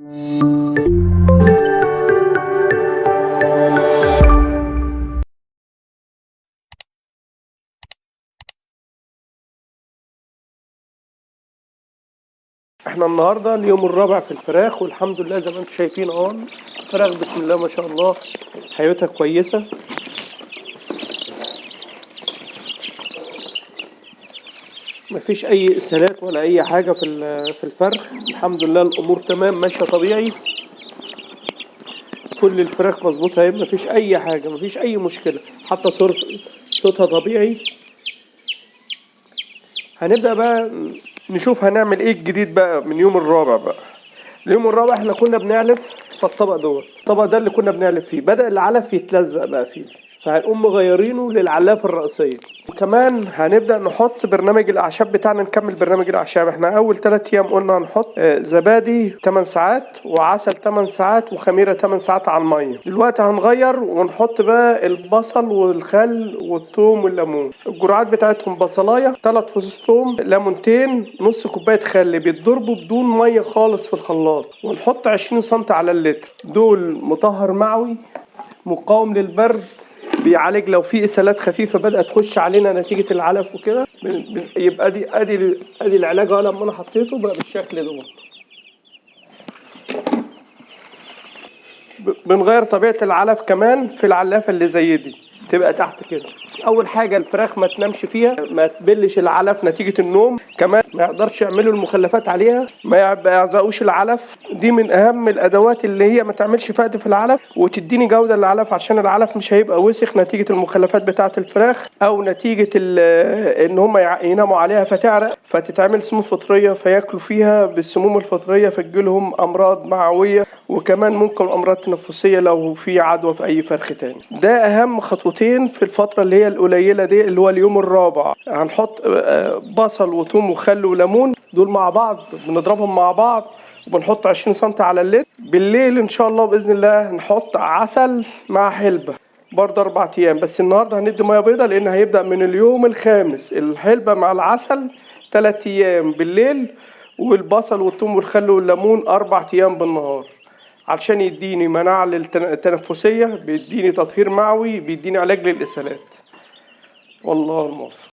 احنا النهارده اليوم الرابع في الفراخ، والحمد لله زي ما انتم شايفين اهو الفراخ بسم الله ما شاء الله حياتها كويسة. مفيش اي اسهالات ولا اي حاجة في الفرخ، الحمد لله الامور تمام ماشية طبيعي، كل الفراخ مظبوطة اهي، مفيش اي حاجة، مفيش اي مشكلة، حتى صوتها طبيعي. هنبدا بقى نشوف هنعمل ايه الجديد بقى من يوم الرابع. بقى اليوم الرابع احنا كنا بنعلف في الطبق دوت، الطبق ده اللي كنا بنعلف فيه بدأ العلف يتلزق بقى فيه، فهنقوم مغيرينه للعلاف الرئيسية. وكمان هنبدأ نحط برنامج الأعشاب بتاعنا، نكمل برنامج الأعشاب. احنا أول 3 أيام قلنا هنحط زبادي 8 ساعات وعسل 8 ساعات وخميرة 8 ساعات على المية. دلوقتي هنغير ونحط بقى البصل والخل والثوم والليمون. الجرعات بتاعتهم بصلاية، 3 فصوص ثوم، ليمونتين، نص كوباية خل، بيتضربوا بدون مية خالص في الخلاط، ونحط 20 سم على اللتر. دول مطهر معوي مقاوم للبرد، بيعالج لو في اسهالات خفيفة بدات تخش علينا نتيجة العلف وكده، يبقى دي ادي العلاج اهو. لما انا حطيته بقى بالشكل ده. بنغير طبيعة العلف كمان في العلافه اللي زي دي تبقى تحت كده. اول حاجة الفراخ ما تنامش فيها، ما تبلش العلف نتيجة النوم، كمان ما يقدرش يعملوا المخلفات عليها، ما يعزقوش العلف. دي من اهم الادوات اللي هي ما تعملش فقد في العلف وتديني جوده للعلف، عشان العلف مش هيبقى وسخ نتيجة المخلفات بتاعه الفراخ او نتيجة ان هم يناموا عليها فتعرق فتتعمل سموم فطرية فياكلوا فيها بالسموم الفطرية فتجيلهم امراض معويه، وكمان ممكن امراض تنفسية لو في عدوى في اي فرخ تاني. ده اهم خطوتين في الفترة اللي هي القليلة دي اللي هو اليوم الرابع. هنحط بصل وثوم وخل وليمون، دول مع بعض بنضربهم مع بعض، وبنحط 20 سم على اللتر. بالليل ان شاء الله باذن الله نحط عسل مع حلبة برضه 4 ايام، بس النهارده هندي مية بيضاء لان هيبدا من اليوم الخامس الحلبة مع العسل 3 ايام بالليل، والبصل والثوم والخل والليمون 4 ايام بالنهار، علشان يديني مناعة للتنفسية، بيديني تطهير معوي، بيديني علاج للإسهالات. والله الموفق.